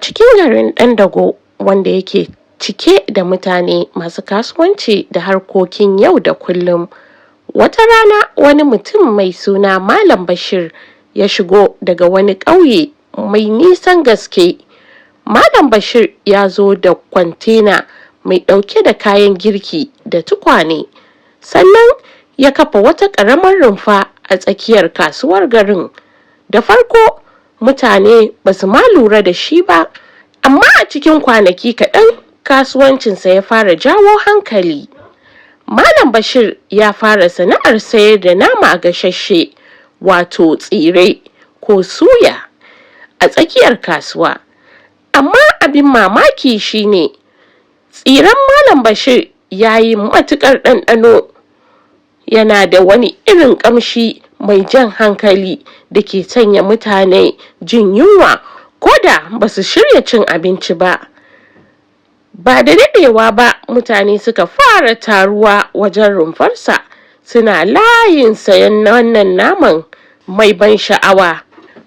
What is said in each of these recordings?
Cikin garin Ɗandago, wanda yake cike da mutane masu kasuwanci da harkokin yau da kullum, wata rana wani mutum mai suna Malam Bashir ya shigo daga wani ƙauye mai nisan gaske. Malam Bashir ya zo da kwantena mai ɗauke da kayan girki da tukwane, sannan ya kafa wata ƙaramar rumfa a tsakiyar kasuwar garin. Da farko mutane ba su ma lura da shi ba, amma a cikin kwanaki kaɗan kasuwancinsa ya fara jawo hankali. Malam Bashir ya fara sana'ar sayar da nama gasasshe, wato tsire ko suya, a tsakiyar kasuwa. Amma abin mamaki shine tsiren Malam Bashir ya yi matuƙar ɗanɗano, yana da wani irin ƙamshi mai jan hankali da ke sanya mutane jin yunwa ko da ba su shirya cin abinci ba. Ba da daɗewa ba mutane suka fara taruwa wajen rumfarsa, suna layin sayen wannan naman mai ban sha'awa.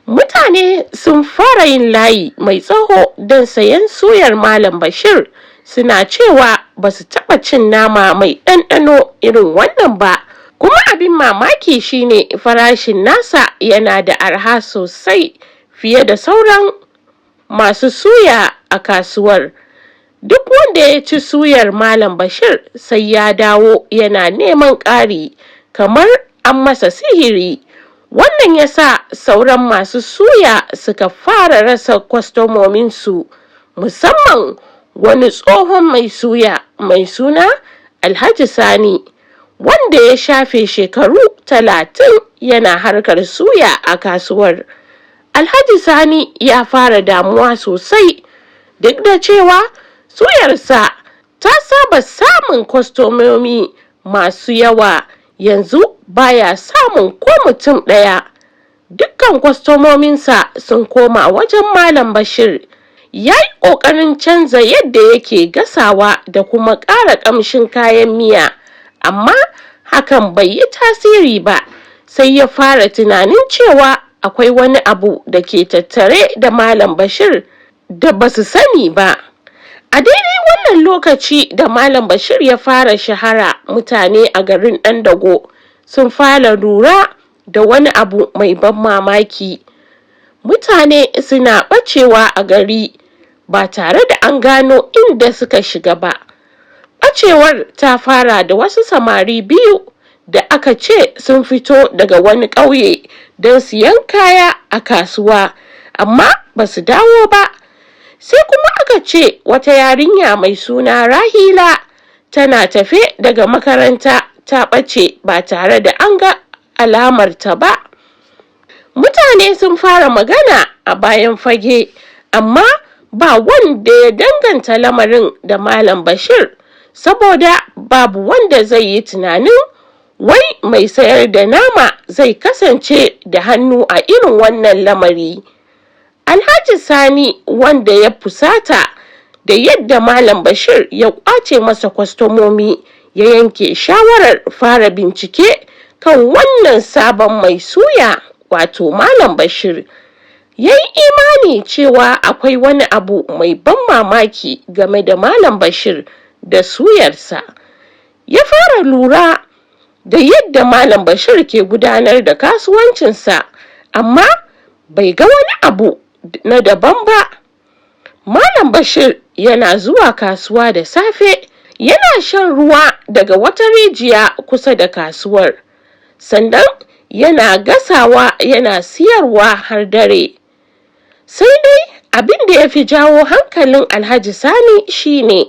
Mutane sun fara yin layi mai tsawo don sayen suyar Malam Bashir, suna cewa ba su taɓa cin nama mai ɗanɗano irin wannan ba. Kuma abin mamaki shine farashin nasa yana da arha sosai fiye da sauran masu suya a kasuwar. Duk wanda ya ci suyar Malam Bashir sai ya dawo yana neman ƙari, kamar an masa sihiri. Wannan ya sa sauran masu suya suka fara rasa kwastomominsu, musamman wani tsohon mai suya mai suna Alhaji Sani, wanda ya shafe shekaru 30 yana harkar suya a kasuwar. Alhaji Sani ya fara damuwa sosai, duk da cewa suyarsa ta saba samun kwastomomi masu yawa, yanzu baya samun ko mutum ɗaya. Dukkan kwastomominsa sun koma wajen Malam Bashir. Ya yi ƙoƙarin canza yadda yake gasawa da kuma ƙara ƙamshin kayan miya, amma hakan bai yi tasiri ba. Sai ya fara tunanin cewa akwai wani abu da ke tattare da Malam Bashir da ba su sani ba. A daidai wannan lokaci da Malam Bashir ya fara shahara, mutane a garin Ɗandago sun fara lura da wani abu mai ban mamaki. Mutane suna ɓacewa a gari ba tare da an gano inda suka shiga ba. Ɓacewar ta fara da wasu samari biyu da aka ce sun fito daga wani ƙauye don siyan kaya a kasuwa, amma ba su dawo ba. Sai kuma aka ce wata yarinya mai suna Rahila tana tafe daga makaranta ta ɓace ba tare da an ga alamarta ba. Mutane sun fara magana a bayan fage, amma ba wanda ya danganta lamarin da Malam Bashir, saboda babu wanda zai yi tunanin wai mai sayar da nama zai kasance da hannu a irin wannan lamari. Alhaji Sani, wanda ya fusata da yadda Malam Bashir ya ƙwace masa kwastomomi, ya yanke shawarar fara bincike kan wannan sabon mai suya, wato Malam Bashir. Ya yi imani cewa akwai wani abu mai ban mamaki game da Malam Bashir da suyarsa. Ya fara lura da yadda Malam Bashir ke gudanar da kasuwancinsa, amma bai ga wani abu na daban ba. Malam Bashir yana zuwa kasuwa da safe, yana shan ruwa daga wata rijiya kusa da kasuwar, sannan yana gasawa yana siyarwa har dare. Sai dai abin da ya fi jawo hankalin Alhaji Sani shine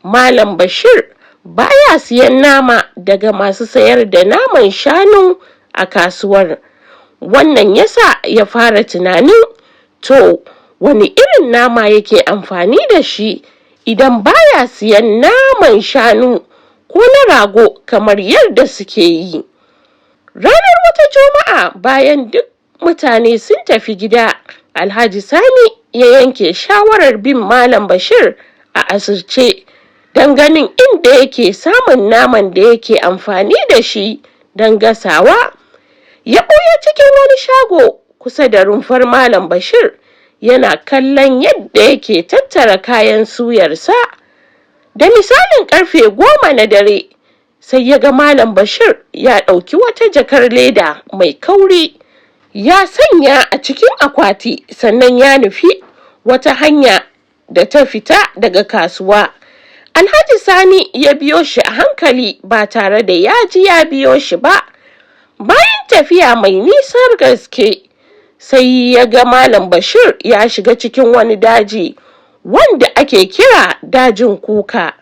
Malam Bashir baya siyan nama daga masu sayar da naman shanu a kasuwar. Wannan yasa ya fara tunanin, to wani irin nama yake amfani da shi idan baya siyan naman shanu ko na rago kamar yadda suke yi. Ranar wata Juma'a, bayan duk mutane sun tafi gida, Alhaji Sani ya yanke shawarar bin Malam Bashir a asirce don ganin inda yake samun naman da yake amfani da shi don gasawa. Ya ɓuya cikin wani shago kusa da rumfar Malam Bashir. yana kallon yadda yake tattara kayan suyarsa. Da misalin karfe 10 na dare, sai ya ga Malam Bashir ya ɗauki wata jakar leda mai kauri ya sanya a cikin akwati, sannan ya nufi wata hanya da ta fita daga kasuwa. Alhaji Sani ya biyo shi a hankali ba tare da ya ji ya biyo shi ba. Bayan tafiya mai nisar gaske, sai ya ga Malam Bashir ya shiga cikin wani daji wanda ake kira Dajin Kuka,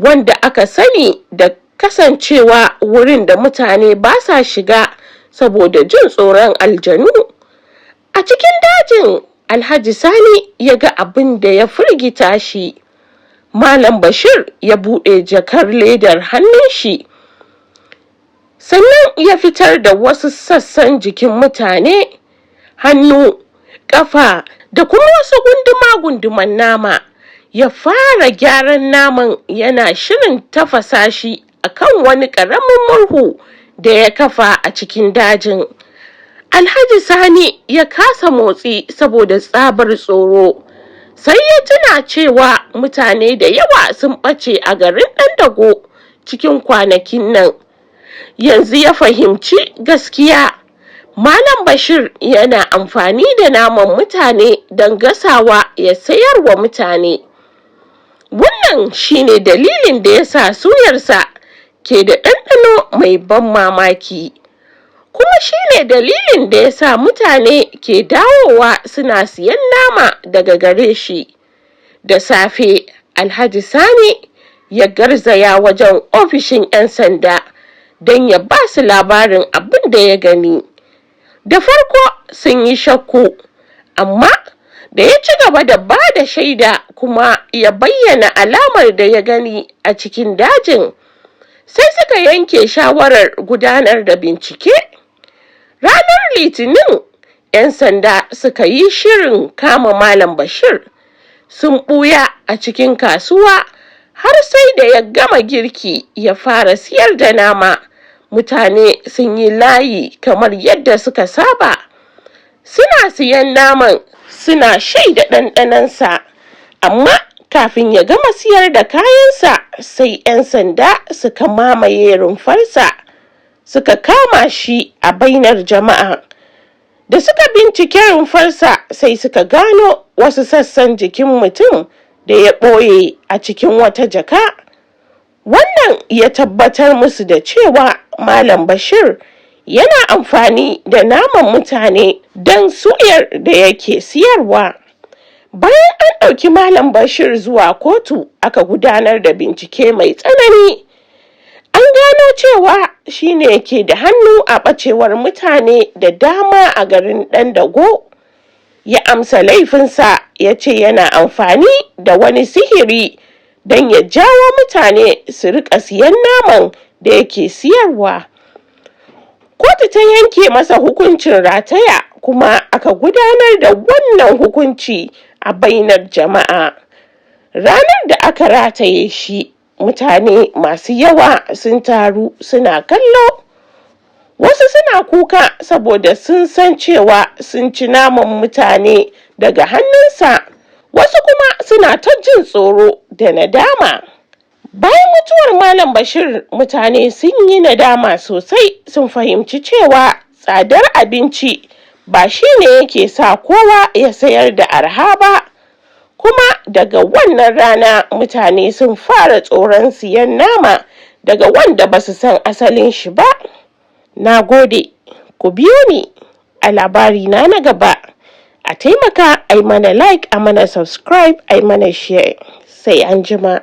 wanda aka sani da kasancewa wurin da mutane ba sa shiga saboda jin tsoron aljanu. A cikin dajin, Alhaji Sani ya ga abin da ya firgita shi. Malam Bashir ya buɗe jakar ledar hannun shi, sannan ya fitar da wasu sassan jikin mutane, hannu, ƙafa da kuma wasu gunduma-gunduman nama. Ya fara gyaran naman, yana shirin tafasa shi a kan wani ƙaramin murhu da ya kafa a cikin dajin. Alhaji Sani ya kasa motsi saboda tsabar tsoro. Sai ya tuna cewa mutane da yawa sun ɓace a garin Ɗandago cikin kwanakin nan. Yanzu ya fahimci gaskiya. Malam Bashir yana amfani da naman mutane don gasawa ya sayar wa mutane. Wannan shine dalilin da ya sa suyarsa ke da ɗanɗano mai ban mamaki. Kuma shine dalilin da ya sa mutane ke dawowa suna siyan nama daga gare shi. Da safe, Alhaji Sani ya garzaya wajen ofishin 'yan sanda don ya ba su labarin abin da ya gani. Da farko sun yi shakku, amma da ya ci gaba da ba da shaida kuma ya bayyana alamar da ya gani a cikin dajin, sai suka yanke shawarar gudanar da bincike. Ranar Litinin, 'yan sanda suka yi shirin kama Malam Bashir. Sun ɓuya a cikin kasuwa har sai da ya gama girki ya fara siyar da nama. Mutane sun yi layi kamar yadda suka saba. Suna siyan naman, suna shaida ɗanɗanonsa. Amma kafin ya gama siyar da kayansa, sai 'yan sanda suka mamaye rumfarsa, suka kama shi a bainar jama'a. Da suka bincike rumfarsa, sai suka gano wasu sassan jikin mutum da ya ɓoye a cikin wata jaka. Wannan ya tabbatar musu da cewa Malam Bashir yana amfani da naman mutane don suyar da yake siyarwa. Bayan an ɗauki Malam Bashir zuwa kotu, aka gudanar da bincike mai tsanani. An gano cewa shi ne ke da hannu a ɓacewar mutane da dama a garin Ɗandago. Ya amsa laifinsa, ya ce yana amfani da wani sihiri don ya jawo mutane su riƙa siyan naman da yake siyarwa. Kotu ta yanke masa hukuncin rataya, kuma aka gudanar da wannan hukunci a bainar jama'a. Ranar da aka rataye shi, mutane masu yawa sun taru suna kallo. Wasu suna kuka saboda sun san cewa sun ci naman mutane daga hannunsa. Wasu kuma suna ta jin tsoro da nadama. Bayan mutuwar Malam Bashir, mutane sun yi nadama sosai. Sun fahimci cewa tsadar abinci ba shi ne yake sa kowa ya sayar da arha ba. Kuma daga wannan rana, mutane sun fara tsoron siyan nama daga wanda ba su san asalin shi ba. Na gode, ku biyo ni a labari na na gaba. A taimaka a yi mana like, a mana subscribe, a yi mana share. Sai an jima.